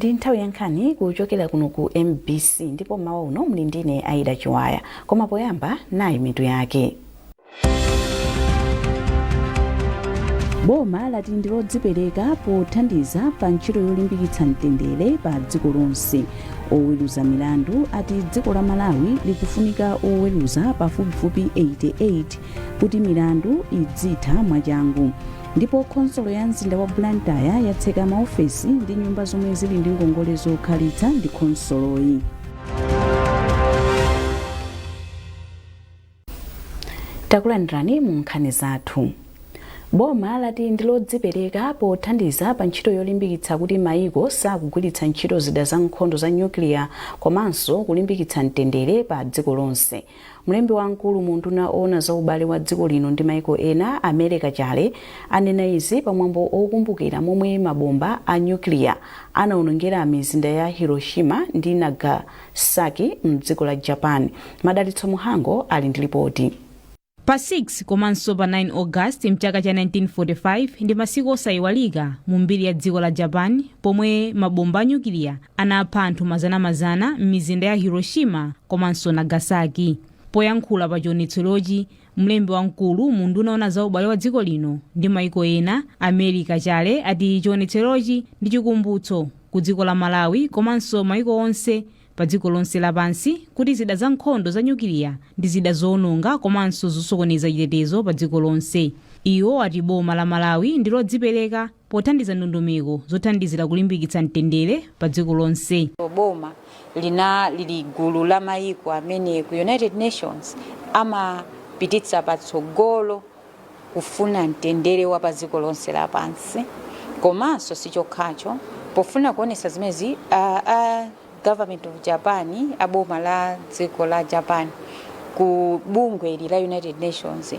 Ndi nthawi ya nkhani kuchokera kuno ku MBC, ndipo mmawa uno muli ndine Aida Chiwaya. Koma poyamba, nayi mitu yake. Boma lati ndi lodzipereka pothandiza pa ntchito yolimbikitsa mtendere pa dziko lonse. Oweruza milandu ati dziko la Malawi likufunika oweruza pafupifupi 88 kuti milandu idzitha mwachangu. Ndipo khonsolo ya mzinda wa Blantyre yatseka maofesi ndi nyumba zomwe zili ndi ngongole zokhalitsa ndi khonsoloyi. Takulandirani mu nkhani zathu. Boma lati ndi lodzipereka pothandiza pa ntchito yolimbikitsa kuti mayiko sakugwiritsa ntchito zida za nkhondo za nyukiliya komanso kulimbikitsa mtendere pa dziko lonse. Mlembi wamkulu mu unduna oona za ubale wa dziko lino ndi maiko ena, a Mary Kachale, anena izi pa mwambo okumbukira momwe mabomba a nyukiliya anaonongera mizinda ya Hiroshima ndi Nagasaki mdziko la Japan. Madalitso Muhango ali ndi lipoti. Pa 6 komanso pa 9 August mchaka cha 1945 ndi masiku osayiwalika mu mbiri ya dziko la Japan, pomwe mabomba a nyukiliya anapha anthu mazanamazana m'mizinda ya Hiroshima komanso Nagasaki. Poyankhula pa chionetserochi, mlembi wamkulu mu unduna oona za ubale wa dziko lino ndi maiko ena, a Mary Kachale, ati chionetserochi ndi chikumbutso ku dziko la Malawi komanso maiko onse pa dziko lonse lapansi kuti zida za nkhondo za nyukiliya ndi zida zoononga komanso zosokoneza chitetezo pa dziko lonse. Iwo ati boma la Malawi ndi lodzipereka pothandiza ndondomeko zothandizira kulimbikitsa mtendere pa dziko lonse. Boma lina lili gulu la mayiko amene ku United Nations amapititsa patsogolo kufuna mtendere wa pa dziko lonse lapansi. Komanso sichokhacho, pofuna kuonetsa zimenezi, a government of Japan, a boma la dziko la Japan, ku bungwe ili la United Nations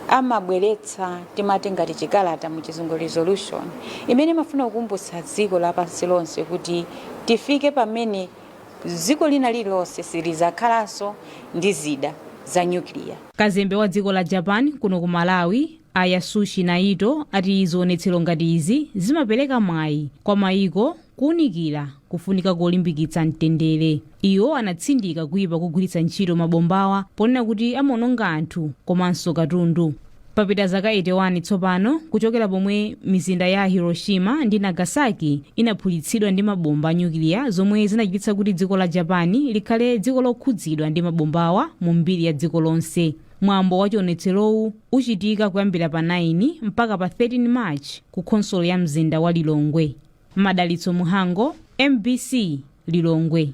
amabweretsa timati ngati chikalata, mu Chizungu resolution, imene imafuna kukumbutsa dziko lapansi lonse kuti tifike pamene dziko lina lililonse silizakhalanso ndi zida za nyukiliya. Kazembe wa dziko la Japan kuno ku Malawi, a Yasushi Naito, ati zionetsero ngati izi zimapereka mwayi kwa mayiko kuunikira kufunika kolimbikitsa mtendere. Iwo anatsindika kuipa kogwiritsa ntchito mabombawa ponena kuti amaononga anthu komanso katundu. Papita zaka 81 tsopano kuchokera pomwe mizinda ya Hiroshima ndi Nagasaki inaphulitsidwa ndi mabomba a nyukiliya, zomwe zinachititsa kuti dziko la Japan likhale dziko lokhudzidwa ndi mabombawa mu mbiri ya dziko lonse. Mwambo wa chionetserowu uchitika kuyambira pa 9 mpaka pa 13 March ku khonsolo ya mzinda wa Lilongwe. Madalitso Muhango, MBC, Lilongwe.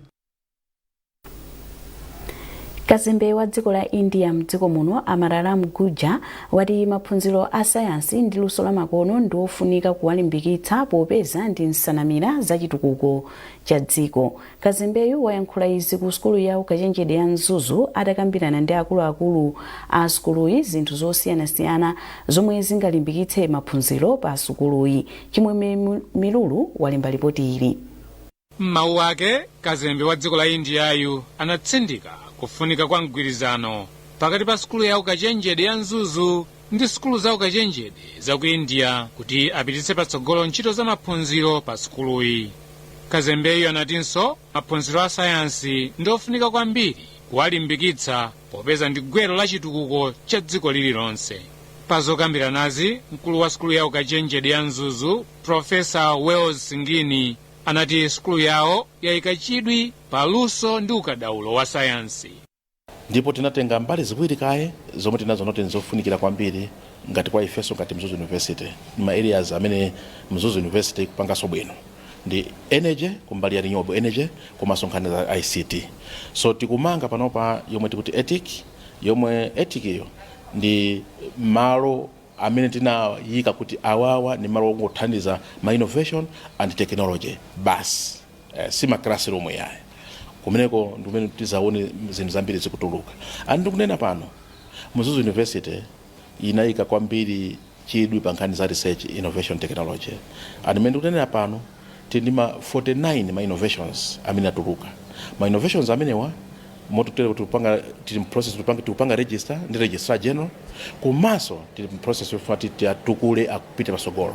Kazembe wa dziko la India mdziko muno, a Mararam Gujjar, wati maphunziro a sayansi ndi luso la makono ndi ofunika kuwalimbikitsa popeza ndi nsanamira za chitukuko cha dziko. Kazembeyu wayankhula izi ku sukulu ya ukachenjede ya Mzuzu atakambirana ndi akuluakulu a sukuluyi zinthu zosiyanasiyana zomwe zingalimbikitse maphunziro pa sukuluyi. Chimwemwe Milulu walemba lipoti ili. M'mawu ake, kazembe wa dziko la Indiayu anatsindika kufunika kwa mgwirizano pakati pa sukulu ya ukachenjede ya Mzuzu ndi sukulu za ukachenjede za ku India kuti apititse patsogolo ntchito za maphunziro pa sukuluyi. Kazembeyu anatinso maphunziro a sayansi ndi ofunika kwambiri kuwalimbikitsa popeza ndi gwero la chitukuko cha dziko lililonse. Pa zokambiranazi, mkulu wa sukulu ya ukachenjede ya Mzuzu, Profesa Wells Singini, anati sukulu yawo yayika chidwi pa luso ndi ukadaulo wa sayansi. Ndipo tinatenga mbali ziwiri kaye zomwe tinazoona kuti nzofunikira kwambiri ngati kwa ifenso ngati Mzuzu University, ma areas amene Mzuzu University ikupanganso bwino ndi energy, kumbali ya renewable energy, komanso nkhani za ICT. So tikumanga panopa yomwe tikuti ETIC, yomwe ETIC iyo ndi malo amene tinayika kuti awawa ndi malo ongothandiza ma innovation and technology basi, si ma classroom yayi. Kumeneko ndi kumene tizaone zinthu zambiri zikutuluka. And ndikunena pano, Mzuzu University inayika kwambiri chidwi pa nkhani za research, innovation, technology, and mmene ndikunenera pano tili ndi ma 49 ma innovations amene atuluka. Ma innovations amenewa mototere kuti tikupanga, tili process tikupanga register ndi Registrar General, komanso tili process yofuna kuti tiatukule akupite pasogolo.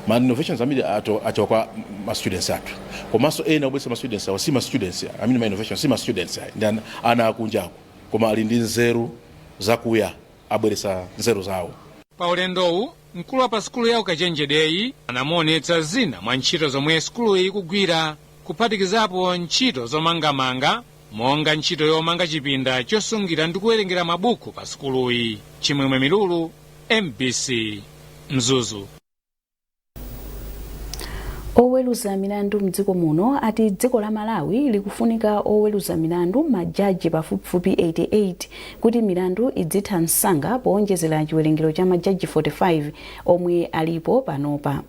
Ma innovations ambiri achoka kwa ma students athu, komanso ena obweretsa ma students awo si ma students, I mean, ma innovations si ma students ayi, ndi ana akunjaku, koma ali ndi nzeru zakuya, abweretsa nzeru zawo. Pa ulendowu, mkulu wa pa sukulu ya ukachenjedeyi anamuonetsa zina mwa ntchito zomwe sukuluyi ikugwira, kuphatikizapo ntchito zomangamanga monga ntchito yomanga chipinda chosungira ndi kuwerengera mabuku pa sukuluyi. Chimwemwe Milulu, MBC, Mzuzu. Oweruza milandu mdziko muno ati dziko la Malawi likufunika oweruza milandu, majaji pafupifupi 88 kuti milandu idzitha msanga, powonjezera chiwerengero cha majaji 45 omwe alipo panopa.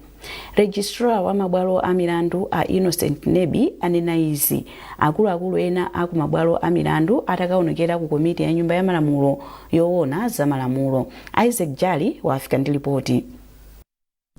Registrar wa mabwalo a milandu a Innocent Nebi anena izi akuluakulu ena aku mabwalo a milandu atakaonekera ku komiti ya Nyumba ya Malamulo yoona za malamulo. Isaac Jali wafika ndi ripoti.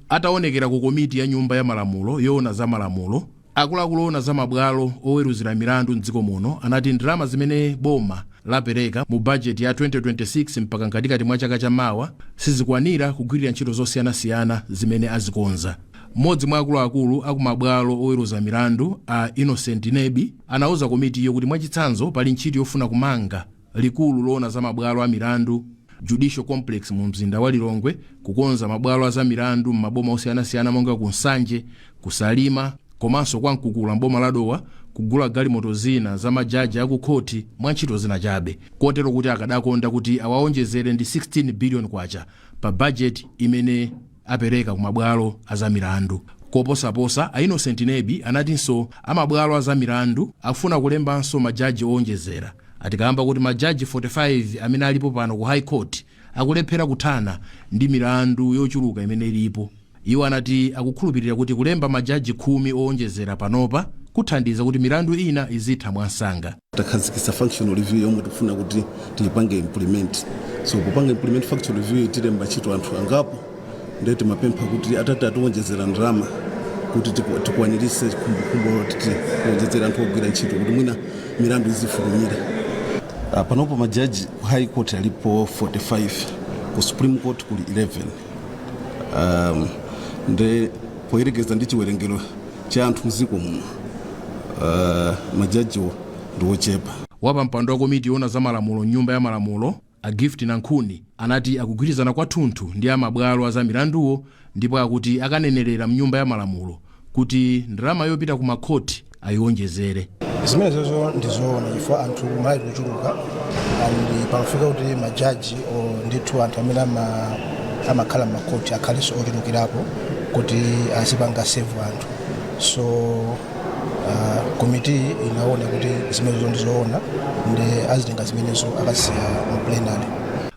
Ataonekera ku komiti ya Nyumba ya Malamulo yoona za malamulo, akuluakulu oona za mabwalo oweruzira milandu mdziko muno anati ndalama zimene boma lapereka mu bajeti ya 2026 mpaka mkatikati mwa chaka chamawa sizikwanira kugwirira ntchito zosiyanasiyana zimene azikonza. Mmodzi mwa akuluakulu aku mabwalo oweruza milandu a Innocent Nebi anauza komitiyo kuti, mwachitsanzo, pali ntchito yofuna kumanga likulu loona za mabwalo a milandu, Judicial Complex, mu mzinda wa Lilongwe, kukonza mabwalo a za milandu m'maboma osiyanasiyana monga ku Nsanje, ku Salima komanso kwa Mkukula mboma la Dowa, kugula galimoto zina za majaji akukhoti, mwa ntchito zina chabe, kotero kuti akadakonda kuti awaonjezere ndi 16 billion kwacha pa bajeti imene apereka ku mabwalo a za milandu. Koposaposa, a Innocent Nebi anatinso amabwalo a za milandu akufuna kulembanso majaji owonjezera, atikamba kuti majaji 45 amene alipo pano ku High Court akulephera kuthana ndi milandu yochuluka imene ilipo. Iwo anati akukhulupirira kuti kulemba majaji 10 owonjezera panopa kuthandiza kuti milandu ina izitha mwansanga. Takhazikitsa functional review yomwe tikufuna kuti tiyipange implement. So popanga implement functional review, tilemba ntchito anthu angapo, ndiye timapempha kuti atati atiwonjezera ndalama kuti tikwanirise khumbokhumbo kuti tiwonjezera anthu ogwira ntchito kuti mwina milandu izifulumira. Panopo majaji ku High Court alipo 45, ku Supreme Court kuli 11. Nde poyerekeza ndi chiwerengero cha anthu mdziko muno, majajiwo ndi ochepa. Wapampando wa komiti yoona za malamulo mnyumba ya malamulo a Gift Nankhuni anati akugwirizana kwathunthu ndi amabwalo a za milanduwo, ndipo akuti akanenerera mnyumba ya malamulo kuti ndalama yopita ku makhoti ayiwonjezere. Zimenezozo ndizoona, chifukwa anthu Malawi kuchuluka and pamafika kuti majaji o ndithu anthu amene amakhala m'makhoti akhalenso ochulukirapo kuti azipanga serve anthu. So komiti inaona kuti zimenezo ndizoona, ndi azitenga zimenezo akasiya mu plenary.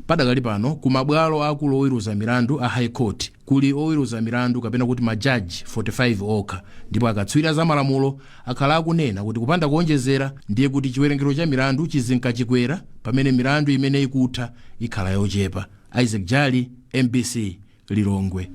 Padakali pano, ku mabwalo akulu oweruza milandu a High Court kuli oweruza milandu kapena kuti majaji 45 okha, ndipo akatswiri za malamulo akhala akunena kuti kupanda kuonjezera ndiye kuti chiwerengero cha milandu chizinkachikwera pamene milandu imene ikutha ikhala yochepa. Isaac Jali, MBC, Lilongwe.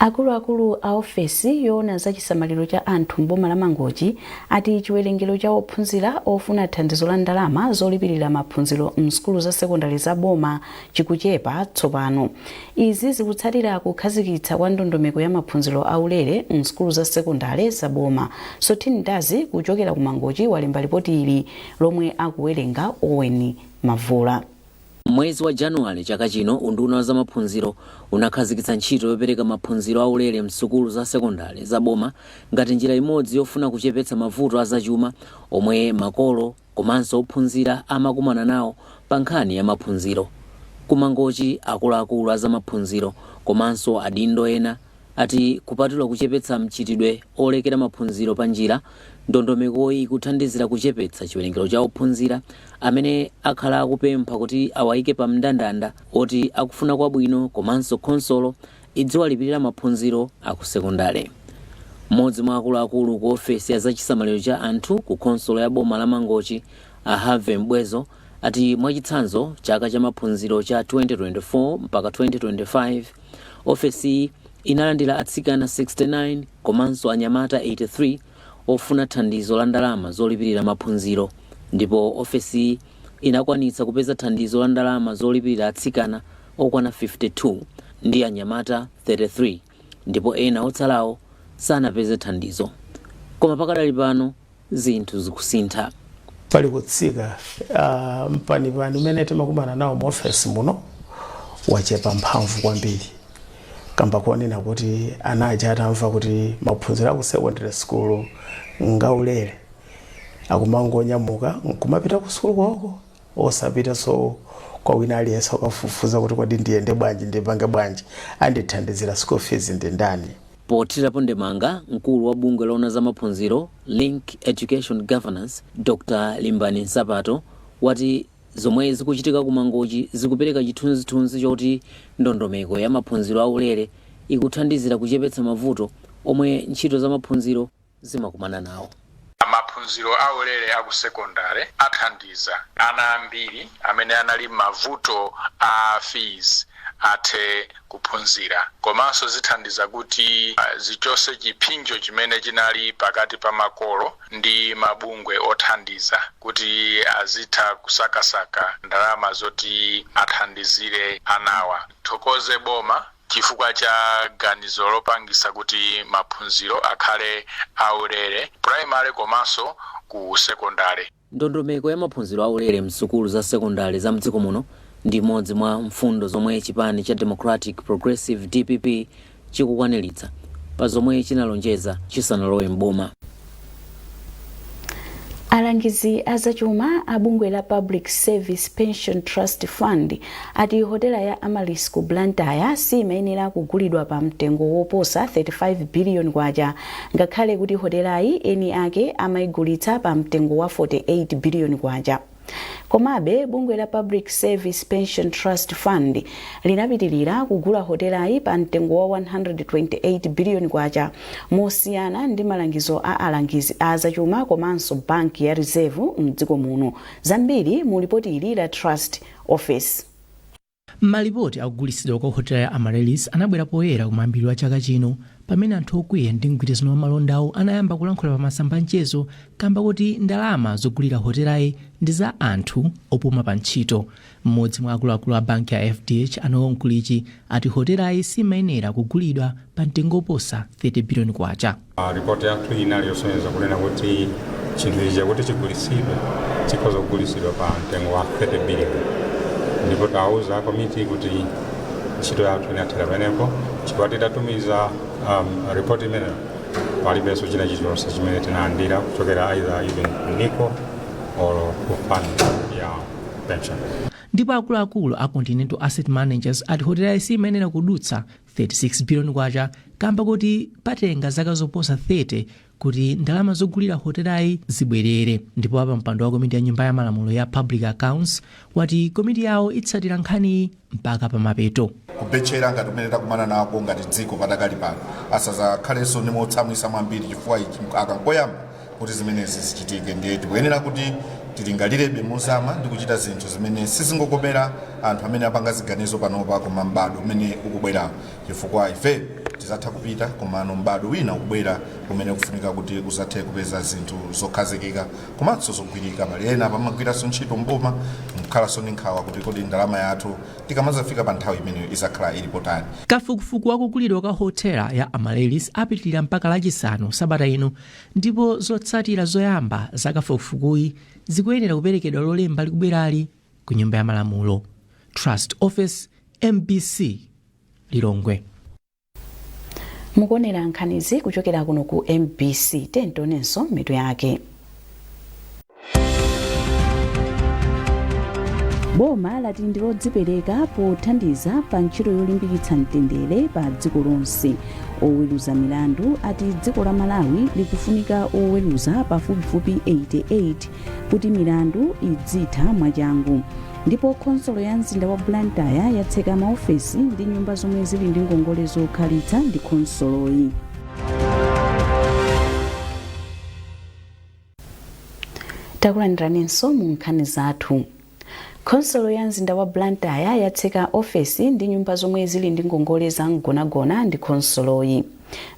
Akuluakulu a ofesi yoona za chisamaliro cha anthu mboma la Mangochi ati chiwerengero cha ophunzira ofuna thandizo la ndalama zolipirira maphunziro msukulu za sekondari za boma chikuchepa tsopano. Izi zikutsatira kukhazikitsa kwa ndondomeko ya maphunziro aulere msukulu za sekondari za boma. Sothini Ndazi kuchokera ku Mangochi walemba ripoti ili lomwe akuwerenga Owen Mavula. Mwezi wa Januwale chaka chino, unduna wa zamaphunziro unakhazikitsa ntchito yopereka maphunziro aulere msukulu za sekondari za boma ngati njira imodzi yofuna kuchepetsa mavuto azachuma omwe makolo komanso ophunzira amakumana nawo pa nkhani ya maphunziro. Kumangochi, akuluakulu a zamaphunziro komanso adindo ena ati kupatula kuchepetsa mchitidwe olekera maphunziro pa njira, ndondomekoyi ikuthandizira kuchepetsa chiwerengero cha ophunzira amene akhala akupempha kuti awayike pa mndandanda oti akufuna kwabwino komanso khonsolo idziwalipirira maphunziro akusekondale. Mmodzi mwa akuluakulu ku ofesi ya zachisamaliro cha anthu ku khonsolo ya boma la Mangochi, a Harvey Mbwezo, ati mwachitsanzo chaka cha maphunziro cha 2024 mpaka 2025, ofesiyi inalandira atsikana 69 komanso anyamata 83 ofuna thandizo la ndalama zolipirira maphunziro, ndipo ofesiyi inakwanitsa kupeza thandizo la ndalama zolipirira atsikana okwana 52 ndi anyamata 33. Ndipo ena otsalawo sanapeze thandizo, koma pakadali pano zinthu zikusintha. Pali kutsika mpanipani umene timakumana nawo mu ofesi muno wachepa mphamvu kwambiri, kamba kuonena kuti ana aja atamva kuti maphunziro aku secondary school ngaulere, akumangonyamuka nkumapita ku sukulu kwako, osapitanso kwa wina aliyense ukafufuza kuti kodi ndiyende bwanji, ndipange bwanji, andithandizira school fees ndi ndani? Pothirapo ndemanga, mkulu wa bungwe loona za maphunziro, Link Education Governance, Dr Limbani Nsapato, wati zomwe zikuchitika ku Mangochi zikupereka chithunzithunzi choti ndondomeko ya maphunziro aulere ikuthandizira kuchepetsa mavuto omwe ntchito za maphunziro zimakumana nawo. Maphunziro aulere aku sekondari athandiza ana ambiri amene anali mavuto a fees athe kuphunzira, komanso zithandiza kuti zichose chipsinjo chimene chinali pakati pa makolo ndi mabungwe othandiza kuti azitha kusakasaka ndalama zoti athandizire anawa. Thokoze boma chifukwa cha ganizo lopangisa kuti maphunziro akhale aulere primary komanso ku sekondari. Ndondomeko ya maphunziro aulere msukulu za sekondari za mdziko muno ndi imodzi mwa mfundo zomwe chipani cha Democratic Progressive, DPP, chikukwaniritsa pa zomwe chinalonjeza chisanalowe mboma. Alangizi azachuma a bungwe la Public Service Pension Trust Fund ati hotela ya Amaryllis ku Blantyre simayenera kugulidwa pa mtengo woposa 35 billion kwacha, ngakhale kuti hotelayi eni ake amayigulitsa pa mtengo wa 48 billion kwacha. Komabe bungwe la Public Service Pension Trust Fund linapitilira kugula hotelayi pa mtengo wa 128 billion kwacha, mosiyana ndi malangizo a alangizi a zachuma komanso banki ya Reserve mdziko muno. Zambiri mu lipoti ili la Trust Office. Malipoti akugulitsidwa kwa hotela ya Amaryllis anabwera poyera kumayambiriro a chaka chino, pamene anthu okwiya ndi mgwirizano wa malondawo anayamba kulankhula pa masamba mchezo kamba kuti ndalama zogulira hotelayi ndi za anthu opuma pa ntchito. Mmodzi mwa akuluakulu a banki ya FDH, a Noel Mkulichi, ati hotelayi simayenera kugulidwa pa mtengo oposa 30 billion kwacha. Ripoti yathu inali yosonyeza kunena kuti chinthu ichi chakuti chigulitsidwe, chikhoza kugulitsidwa pa mtengo wa 30 billion, ndipo tawuza komiti kuti ntchito yathu inathera pamenepo, chifukwa titatumiza ripoti imeneyo palibenso china chilichonse chimene tinalandira kuchokera either even ku NICO or ku fund ya pension. Ndipo akuluakulu a Continental Asset Managers ati hotelayi simayenera kudutsa 36 billion kwacha, kamba kuti patenga zaka zoposa 30 kuti ndalama zogulira hotelayi zibwerere. Ndipo apa mpando wa komiti ya nyumba ya malamulo ya Public Accounts wati komiti yawo itsatira nkhaniyi mpaka pamapeto. Kubetchera ngati kumene takumana nako ngati dziko patakali pano asazakhalenso ndi motsamwisa mwambiri, chifukwa ichi akangoyamba kuti zimenezi zichitike, ndiye tikuyenera kuti tilingalirebe mozama ndi kuchita zinthu zimene sizingokomera anthu amene apanga ziganizo panopa, koma m'bado umene ukubwerawo, chifukwa ife tizatha kupita, komano m'bado wina ukubwera umene kufunika kuti uzathe kupeza zinthu zokhazikika komanso zogwirika. Pali ena pamagwiranso ntchito mboma nkukhalanso ndi nkhawa kuti kodi ndalama yathu tikamazafika pa nthawi imeneyo izakhala ili potani? Kafukufuku wakugulidwa kwa hotela ya Amaryllis apitilira mpaka Lachisanu sabata ino, ndipo zotsatira zoyamba za kafukufukuyi zikuyenera kuperekedwa Lolemba likubwerali ku nyumba ya malamulo. Trust Office, MBC, Lilongwe. Mukuonera nkhanizi kuchokera kuno ku MBC. Tionenso mitu yake. Boma lati ndi lodzipereka pothandiza pa ntchito yolimbikitsa mtendere pa dziko lonse. Oweruza milandu ati dziko la Malawi likufunika oweruza pafupifupi 88 kuti milandu idzitha mwachangu. Ndipo khonsolo ya mzinda wa Blantyre yatseka maofesi ndi nyumba zomwe zili ndi ngongole zokhalitsa ndi khonsoloyi. Takulandiraninso mu nkhani zathu. Khonsolo ya mzinda wa Blantyre yatseka ofesi ndi nyumba zomwe zili ndi ngongole za mgonagona ndi khonsoloyi.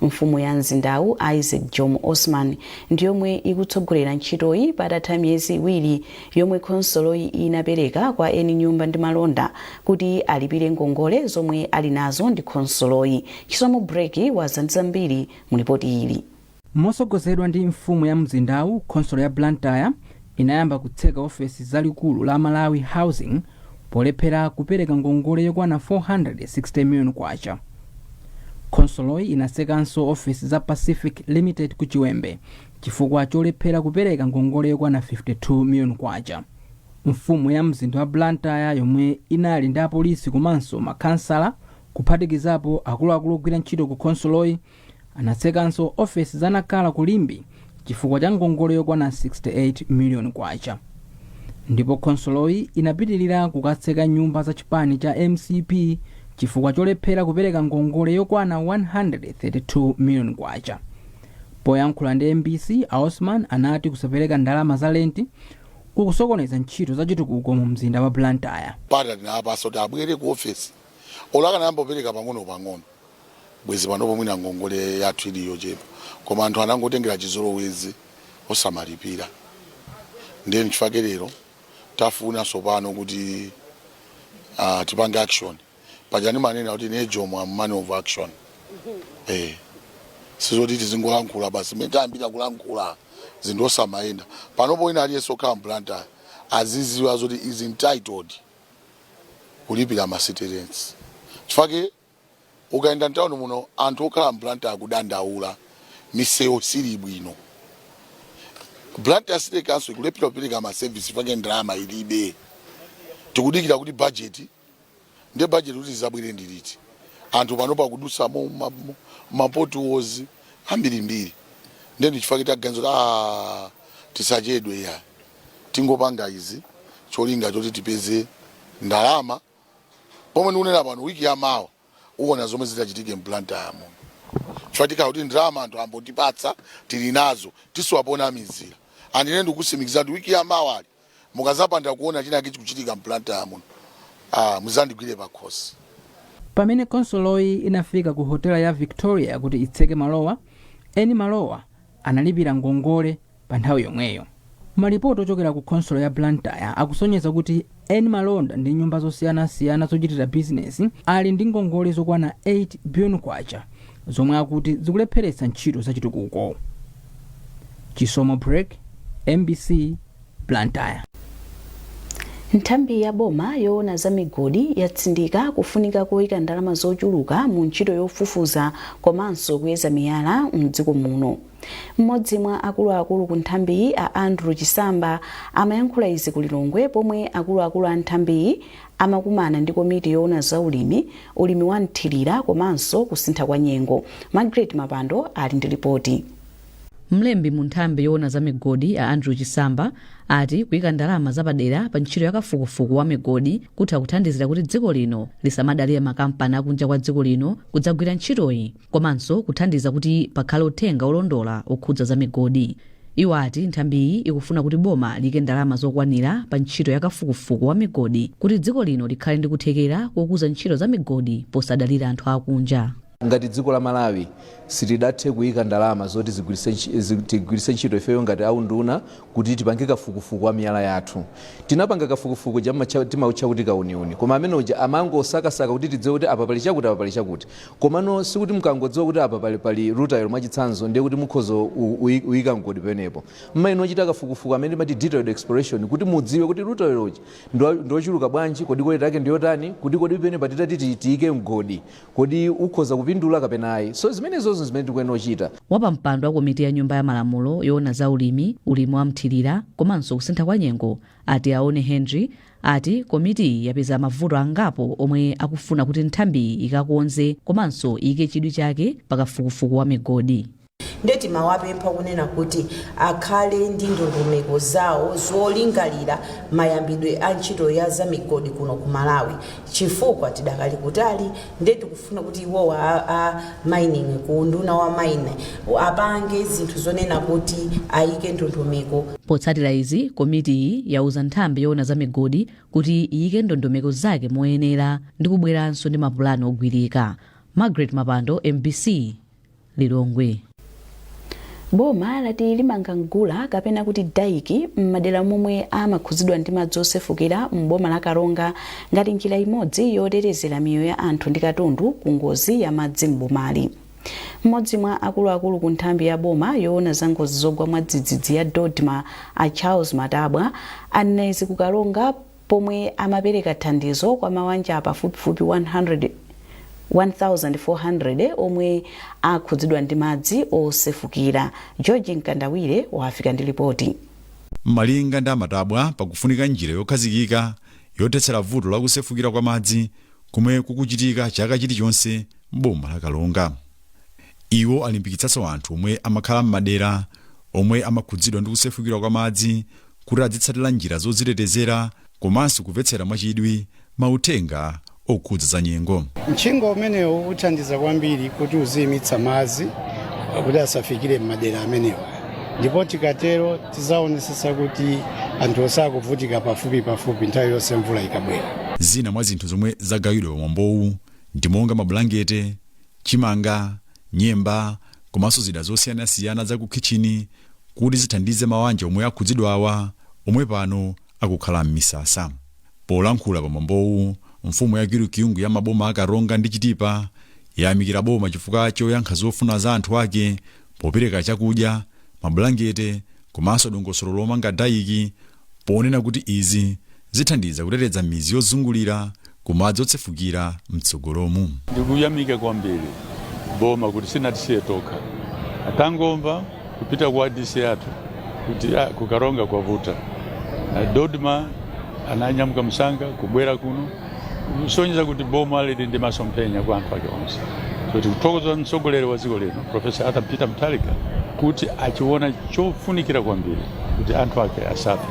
Mfumu ya mzindawu, Isaac Jomo Osman, ndiyomwe ikutsogolera ntchitoyi patatha miyezi 2 yomwe khonsoloyi inapereka kwa eni nyumba ndi malonda kuti alipire ngongole zomwe ali nazo ndi khonsoloyi. Chisomo Breki wadza ndi zambiri mu ripoti ili. Mosogozedwa ndi mfumu ya mzindawu, khonsolo ya Blantyre inayamba kutseka ofesi zalikulu la Malawi Housing polephera kupereka ngongole yokwana 460 million kwacha. Khonsoloyi inatsekanso ofesi za Pacific Limited ku Chiwembe chifukwa cholephera kupereka ngongole yokwana 52 million kwacha. Mfumu ya mzinda wa Blantyre, yomwe inali ndi apolisi komanso makhansala kuphatikizapo akuluakulu ogwira ntchito ku khonsoloyi, anatsekanso ofesi za Nacala ku Limbe chifukwa cha ngongole yokwana 68 million kwacha. Ndipo khonsoloyi inapitilira kukatseka nyumba za chipani cha MCP chifukwa cholephera kupereka ngongole yokwana 132 million kwacha. Poyankhula ndi MBC, a Osman anati kusapereka ndalama za lenti kukusokoneza ntchito za chitukuko mu mzinda wa Blantyre. Pata tinapasa kuti abwere ku ofesi. Olo akanayamba kupereka pang'ono pang'ono, bwezi panopo mwina ngongole yathu ili yochepa, koma anthu anangotengera chizolowezi osamalipira. Ndiye nchifukwa lero tafuna sopano kuti tipange action. Paja ndimanena kuti ine Jomo am man of action. Sizoti tizingolankhula basi. Mmene tayambira kulankhula, zinthu osamayenda. Panopo wina aliyense okhala mBlantyre aziziwa zoti is entitled kulipira ma city rents, chifukwa ukaenda mtawuni muno, anthu okhala mBlantyre akudandaula, misewu sili bwino. Blantyre City Council ikulephera kupereka ma service chifukwa ndalama ilibe. Tikudikira kuti budget, ndiye budget kuti izabwere ndiliti? Anthu panopo akudusamo ma potholes ambirimbiri. Ndiye ndichifukwa taganiza kuti tisachedwe ya, tingopanga izi cholinga choti tipeze ndalama. Pomwe ndikunena pano, wiki yamawa uwona zomwe zitachitike mBlantyre muno, chifukwa tikhala kuti ndalama anthu ambotipatsa, tili nazo, tisiwapona mizira. Andine ndikutsimikiza kuti wiki yamawa ali mukazapanda kuona china chikuchitika mBlantyre muno, muzandigwire pakhosi. Pamene khonsoloyi inafika ku hotela ya Victoria kuti itseke malowa, eni malowa analipira ngongole pa nthawi yomweyo. Malipoti ochokera ku khonsolo ya Blantyre akusonyeza kuti eni malonda ndi nyumba zosiyanasiyana zochitira bizinesi ali ndi ngongole zokwana 8 billion kwacha zomwe akuti zikulepheretsa ntchito zachitukuko. Chisomo Break, MBC, Blantyre. Nthambi ya boma yoona za migodi yatsindika kufunika koyika ndalama zochuluka mu ntchito yofufuza komanso kuyeza miyala mdziko muno. Mmodzi mwa akuluakulu ku nthambiyi, a Andrew Chisamba, amayankhula izi ku Lilongwe pomwe akuluakulu a nthambiyi amakumana ndi komiti yoona za ulimi, ulimi wa mthirira komanso kusintha kwa nyengo. Margaret Mapando ali ndi ripoti. Mlembi mu nthambi yoona za migodi, a Andrew Chisamba, ati kuyika ndalama zapadera pa ntchito ya kafukufuku wa migodi kutha kuthandizira kuti dziko lino lisamadalire makampani akunja kwa dziko lino kudzagwira ntchitoyi, komanso kuthandiza kuti pakhale uthenga olondola okhudza za migodi. Iwo ati nthambiyi ikufuna kuti boma liyike ndalama zokwanira pa ntchito ya kafukufuku wa migodi kuti dziko lino likhale ndi kuthekera kokuza ntchito za migodi posadalira anthu akunja. Ngati dziko la Malawi sitidathe kuyika ndalama zoti tigwiritse ntchito ifeyo ngati aunduna kuti tipange kafukufuku wa miyala yathu. Tinapanga kafukufuku timautcha kuti kauniuni, koma amene uja amangosakasaka kuti tidziwe kuti apa pali chakuti, apa pali chakuti. Komano sikuti mkangodziwa kuti apa pali rutile, mwachitsanzo, ndiye kuti mukhoza uyika mgodi penepo. Mmayenera ochita kafukufuku amene timati detailed exploration kuti mudziwe kuti rutile uja ndiochuluka bwanji, kodi quality yake ndiyotani, kuti kodi penepa titati tiyike mgodi, kodi ukhoza kupindula kapena ayi. So zimenezozo zimene tikuyenera kuchita. Wapampando wa komiti ya nyumba ya malamulo yoona za ulimi, ulimi wa mthirira komanso kusintha kwa nyengo, a Tiaone Henry, ati komitiyi yapeza mavuto angapo omwe akufuna kuti nthambiyi ikakonze komanso iyike chidwi chake pakafukufuku wa migodi. Ndiye timawapempha kunena kuti akhale ndi ndondomeko zawo zolingalira mayambidwe a ntchito ya zamigodi kuno ku Malawi, chifukwa tidakali kutali. Ndiye tikufuna kuti iwowa a mining, ku nduna wa mine, apange zinthu zonena kuti ayike ndondomeko. Potsatira izi, komitiyi yauza nthambi yoona za migodi kuti iyike ndondomeko zake moyenera ndi kubweranso ndi mapulani ogwirika. Margaret Mapando, MBC, Lilongwe. Boma lati limanga mgula kapena kuti daiki m'madera momwe amakhuzidwa ndi madzi osefukira m'boma la Karonga ngati njira imodzi yotetezera miyoyo ya anthu ndi katundu ku ngozi ya madzi m'bomali. Mmodzi mwa akuluakulu ku nthambi ya boma yoona za ngozi zogwa mwadzidzidzi ya DoDMA, a Charles Matabwa, anena izi ku Karonga pomwe amapereka thandizo kwa mawanja pafupifupi 100 1400 omwe akhudzidwa ndi madzi osefukira. George Mkandawire wafika ndi ripoti. Malinga ndi Amatabwa, pakufunika njira yokhazikika yothetsera vuto la kusefukira kwa madzi komwe kukuchitika chaka chilichonse m'boma la Karonga. Iwo alimbikitsanso anthu omwe amakhala m'madera omwe amakhudzidwa ndi kusefukira kwa madzi kuti azitsatira njira zodzitetezera komanso kumvetsera mwachidwi mauthenga okhudza za nyengo. Mchinga umenewu uthandiza kwambiri kuti uziyimitsa madzi kuti asafikire m'madera amenewa, ndipo tikatero tizaonesesa kuti anthu osakuvutika pafupi pafupi nthawi yonse mvula ikabwera. Zina mwa zinthu zomwe zagawidwa pamwambowu ndi monga mabulangete, chimanga, nyemba komanso zida zosiyanasiyana za kukhitchini kuti zithandize mawanja omwe akhudzidwawa omwe pano akukhala m'misasa. Polankhula pamwambowu, mfumu ya Kilukiyungu ya maboma a Karonga ndi Chitipa yayamikira boma chifukwa choyankha zofuna za anthu ake popereka chakudya, mabulangete komanso dongosolo lomanga dayiki, ponena kuti izi zithandiza kuteteza mizi yozungulira ku madzi otsefukira mtsogolomu. Ndikuyamika kwambiri boma kuti sinatisiye tokha. Atangomva kupita kwa DC athu kuti kuKaronga kwavuta, DoDMA ananyamuka msanga kubwera kuno kusonyeza kuti boma lili ndi masomphenya kwa anthu ake onse. So tikuthokoza mtsogoleri wa dziko lino, Professor Arthur Peter Mutharika, kuti achiona chofunikira kwambiri kuti anthu ake asafe.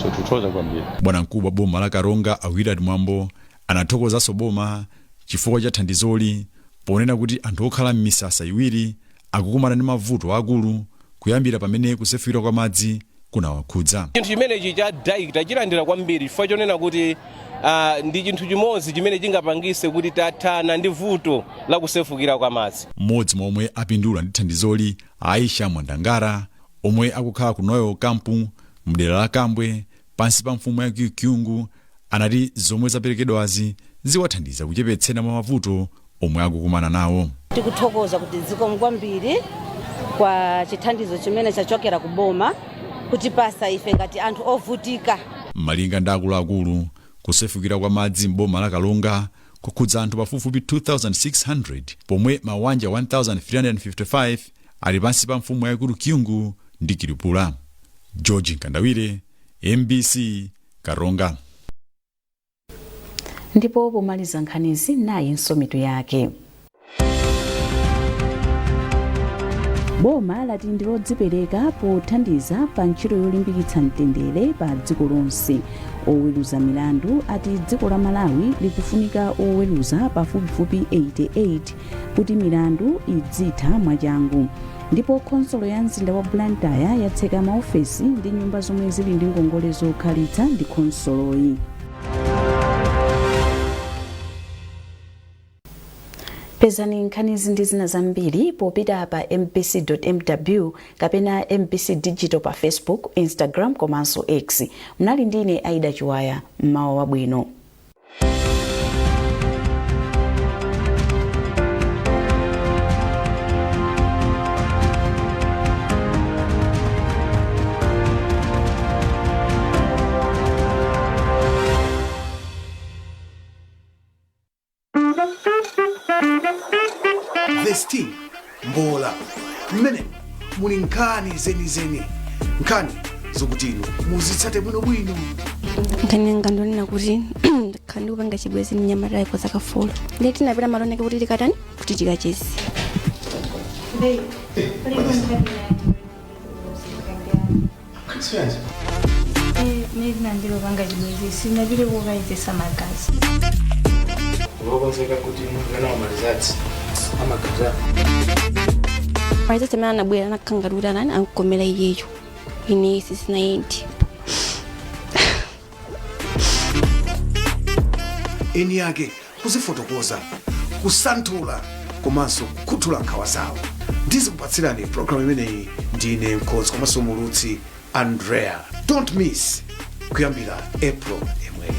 So tikuthokoza kwambiri. Bwanamkubwa wa boma la Karonga, a Willard Mwambo, anathokozanso boma chifukwa cha thandizoli, ponena kuti anthu okhala m'misasa iwiri akukumana ndi mavuto akulu kuyambira pamene kusefukira kwa madzi kunawakhudza. Chinthu chimenechi cha dike tachilandira kwambiri chifukwa chonena kuti ndi chinthu chimodzi chimene chingapangise kuti tathana ndi vuto la kusefukira kwa madzi. Mmodzi mwa omwe apindula ndi thandizoli, Aisha Mwandangara, omwe akukhala ku Noel Kampu mdera la Kambwe pansi pa mfumu ya Kyungu, anati zomwe zaperekedwazi ziwathandiza kuchepetsera mwa mavuto omwe akukumana nawo. Tikuthokoza kuti zikomo kwambiri kwa chithandizo chimene chachokera ku boma kutipasa ife ngati anthu ovutika. Malinga ndi akuluakulu, kusefukira kwa madzi m'boma la Karonga kukhudza anthu pafupifupi 2600 pomwe mawanja 1355 ali pansi pa mfumu yaikulu Kyungu ndi Kilupula. George Nkandawire, MBC, Karonga. Ndipo pomaliza nkhanizi, nayinso mitu yake. Boma lati ndi lodzipereka pothandiza pa ntchito yolimbikitsa mtendere pa dziko lonse. Oweruza milandu ati dziko la Malawi likufunika oweruza pafupifupi 88 kuti milandu idzitha mwachangu. Ndipo khonsolo ya mzinda wa Blantyre yatseka maofesi ndi nyumba zomwe zili ndi ngongole zokhalitsa ndi khonsoloyi. Pezani nkhanizi ndi zina zambiri popita pa mbc.mw kapena MBC Digital pa Facebook, Instagram komanso X. Mnali ndine Aida Chiwaya. Mmawa wabwino. The Sting, mbola mmene muli nkhani zenizeni, nkhani zokuti inu muzitsate bwinobwino. Nkhani yanga ndonena kuti ndakhala ndikupanga chibwenzi ndi mnyamatayo kwa zaka 4, ndiye tinapita malo ake kuti tikatani, kuti tikacheze. Mene tinandilopanga chibwenzi sinapite kukayezetsa magazi. Wokonzeka kuti mwana wa maresults amagazi. Maresults amene anabwera anakhala ngati kuti anani ankomera iyeyo, ine sisinayendi. Eni yake kuzifotokoza, kusanthula Komanso kukhuthula nkhawa zawo. Ndizikupatsirani programu imeneyi ndine mkonzi komanso muulutsi Andrea. Don't miss, kuyambira April yemweyo.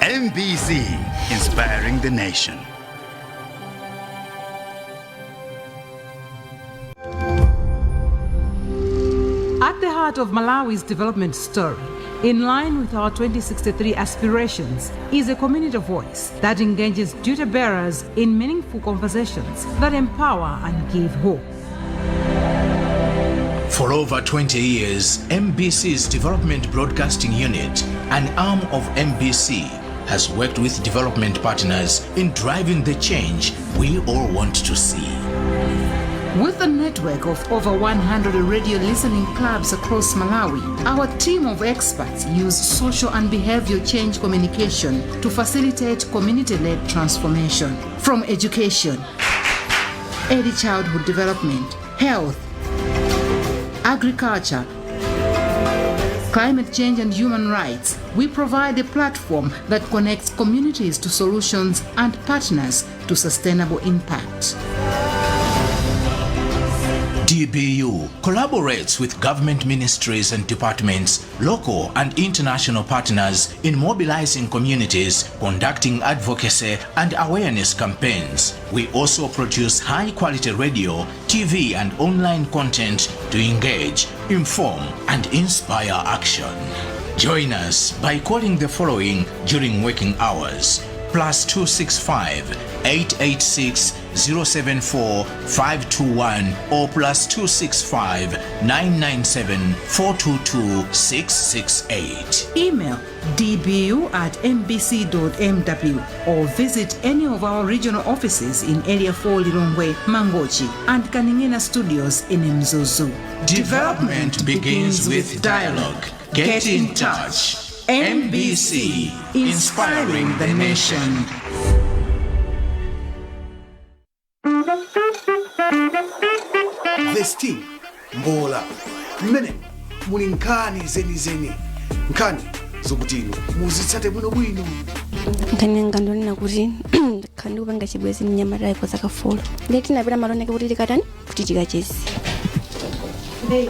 MBC, inspiring the nation. At the heart of Malawi's development story, in line with our 2063 aspirations, is a community voice that engages duty bearers in meaningful conversations that empower and give hope. For over 20 years, MBC's Development Broadcasting Unit, an arm of MBC, has worked with development partners in driving the change we all want to see. With a network of over 100 radio listening clubs across Malawi, our team of experts use social and behavior change communication to facilitate community led transformation. From education, early childhood development, health, agriculture, climate change, and human rights, we provide a platform that connects communities to solutions and partners to sustainable impact. DBU collaborates with government ministries and departments, local and international partners in mobilizing communities, conducting advocacy and awareness campaigns. We also produce high quality radio, TV, and online content to engage, inform, and inspire action. Join us by calling the following during working hours: +265 886 074 521 or +265 997 422 668. Email dbu@mbc.mw or visit any of our regional offices in Area 4 Lilongwe, Mangochi, and Kaningina Studios in Mzuzu. Development begins with dialogue. Get in touch. MBC, inspiring the nation. The Sting, mbola mmene muli nkhani zenizeni, nkhani zokuti inu muzitsate bwinobwino. Nkhani yanga ndonena kuti ndakhala ndikupanga chibwenzi ndi mnyamatayo kwa zaka 4, ndiye tinapita malo ake kuti tikatani, kuti tikacheze. Mene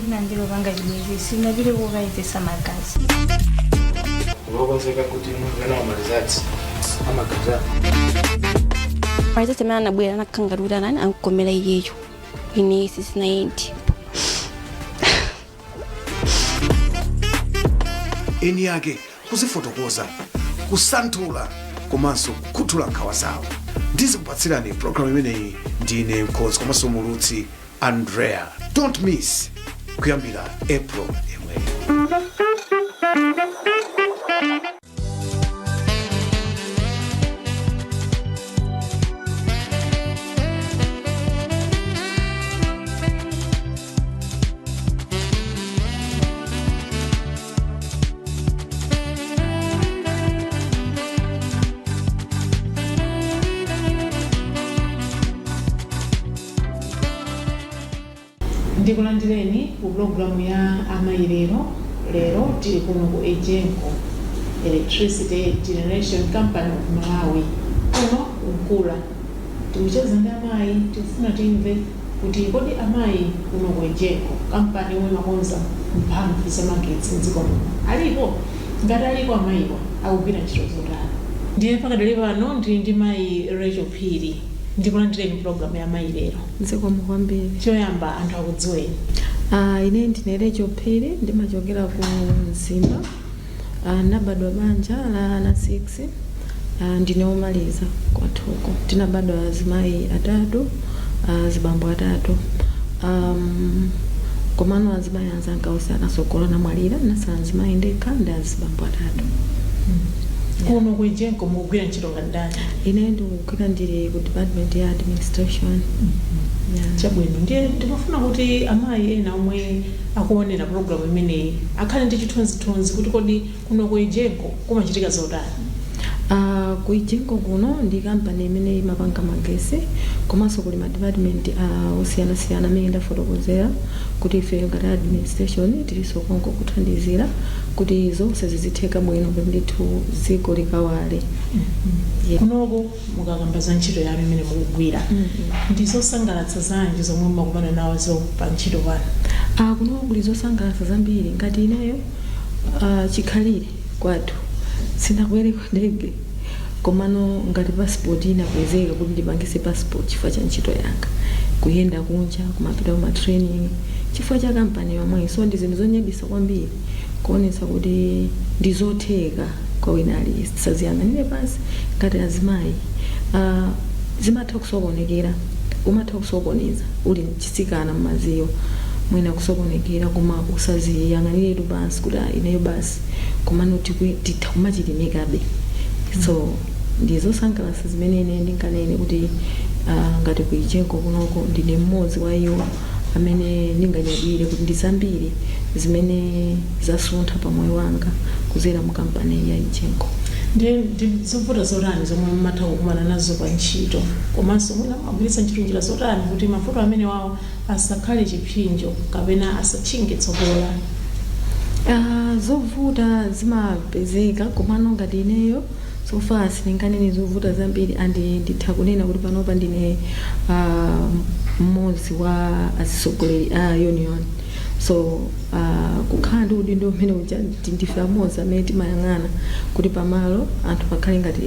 tinandilopanga chibwenzi sinapite kukayezetsa magazi. Ulokonzeka kuti mwana wa malizatsi amagaza. Marizatsi amene anabwera anakhala ngati kuti anani ankomera iyeyo, ine sisinayendi. Eni yake kuzifotokoza, kusanthula komanso kukhuthula nkhawa zawo. Ndizikupatsirani programu imeneyi ndine mkhozi komanso mulutsi Andrea. Don't miss, kuyambira April yemweyo. Ndikulandireni ku pulogalamu ya Amayi Lero. Lero tili kuno ku EGENCO, Electricity Generation Company of Malawi, kuno Nkula. Tikucheza ndi amayi, tikufuna timve kuti kodi amayi kuno ku EGENCO, kampani yomwe imakonza mphamvu zamagetsi mdziko muno, alipo? Ngati aliko, amayiwa akugwira ntchito zotani? Ndiye pakadali pano ndili ndi mayi Rachel Phiri. Ndikulandireni pulogalamu ya Amayi Lero. Zikomo kwambiri. Choyamba anthu akudziweni. Ine ndine Rachel Phiri, ndimachokera ku Mzimba. Ndinabadwa banja la ana 6. Ndine womaliza kwathuko. Tinabadwa azimayi atatu, azibambo atatu. Komano azimayi anzanga onse anasogola namwalira, nasala azimayi ndekha ndi azibambo atatu. Kuno ku EGENCO mukugwira ntchito ngati ndani? Ine ndikugwira, ndili ku department ya administration. Yeah. Chabwino, ndiye ndimafuna kuti amayi ena omwe akuonera pulogalamu imeneyi akhale ndi chithunzithunzi kuti kodi kuno ku EGENCO kumachitika zotani? Ku EGENCO kuno ndi kampani imene imapanga magesi, komanso kuli ma department osiyanasiyana amene ndafotokozera kuti ife ngati administration tilinso konko kuthandizira kuti zonse zizitheka bwino, kuti ndithu dziko likawale. Yeah. Kunoko mukakamba za ntchito yanu imene mukugwira, ndi zosangalatsa zanji zomwe mumakumana nazo pa ntchito pano? Kuno kuli zosangalatsa zambiri. Ngati ineyo, chikhalire kwathu sindakwereko ndege, komano ngati passport inakwezeka kuti ndipangise passport chifukwa cha ntchito yanga, kuyenda kunja, kumapita kuma training chifukwa cha kampani yomwe. So ndi zinthu zonyadisa kwambiri kuonetsa kuti ndi zotheka kwa wina aliyense, tisaziyang'anire pansi ngati azimayi. Zimatha kusokonekera, umatha kusokoneza uli mchisikana mmaziyo, mwina kusokonekera, koma usaziyang'aniretu pansi kuti ah, ineyo basi, komano titha kumachilimikabe. So ndi zosangalatsa zimene ine ndinganene kuti ngati ku EGENCO kunoko ndine mmodzi wa iwo amene ndinganyadire kuti ndi zambiri zimene zasuntha pa moyo wanga kuzera mu kampani ya EGENCO. Ndi zovuta zotani zomwe mumatha kukumana nazo pa ntchito, komanso mwina mumagwiritsa ntchito njira zotani kuti mavuto amene wawo asakhale chipsinjo kapena asatchinge tsogolo lanu? Zovuta zimapezeka, komano ngati ineyo so far sindinganene zovuta zambiri, and nditha kunena kuti panopa ndine mmodzi wa atsogoleri a union. So kukhala ndi udindo umene uja, ndife amodzi amene timayang'ana kuti pamalo anthu pakhale ngati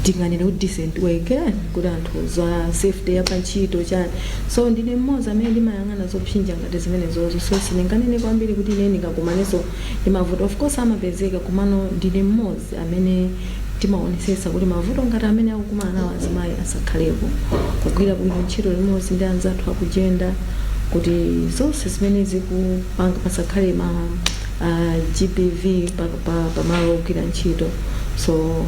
Tinganene kuti decent work, kuti anthu za safety ya pantchito chani. So ndine mmodzi amene ndimayang'ana zopsinja ngati zimenezozo, so sindinganene kwambiri kuti ine ndingakumanenso ndi mavuto. Of course amapezeka, komano ndine mmodzi amene timaonesesa kuti mavuto ngati amene akukumana nawo azimayi asakhalepo, kugwira bwino ntchito limodzi ndi anzathu aku gender kuti zonse zimene zikupanga pasakhale ma GBV pamalo ogwira ntchito. So